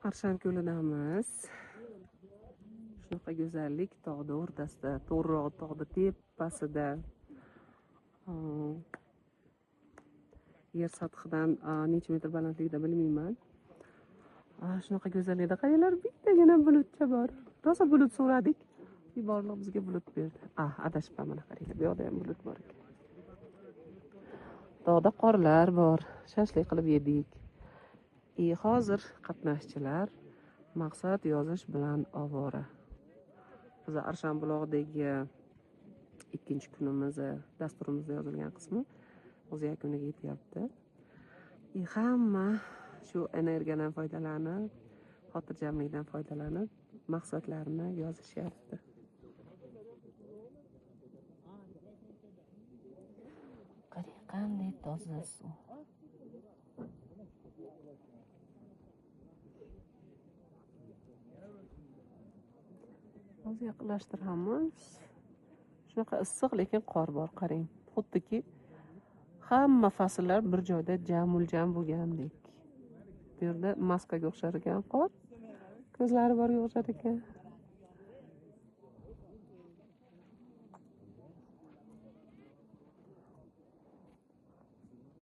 Arshan ko'lidamiz. Shunaqa go'zallik tog'da o'rtasida, to'g'rirog'i tog'da tepasida. Yer sathidan necha metr balandlikda bilmayman. Shunaqa go'zallikda qaranglar, bittagina bulutcha bor. Rosa bulut so'radik. Borliq bizga bulut berdi. Adashibman, mana qaranglar, bu yoqda ham bulut bor ekan. Tog'da qorlar bor. Shashlik qilib yedik. Hozir qatnashchilar maqsad yozish bilan ovora. Biz Arshan bulog'idagi ikkinchi kunimiz dasturimizda yozilgan qismi o'z yakuniga yetyapti. Hamma shu energiyadan foydalanib, xotirjamlikdan foydalanib maqsadlarini yozishyapti. Qarang, qanday toza suv. Hozir yaqinlashtiramiz. Shunaqa issiq, lekin qor bor, qarang. Xuddiki hamma fasllar bir joyda jamuljam bo'lgandek. Bu yerda maskaga o'xshar ekan qor. Ko'zlari borga o'xshar ekan.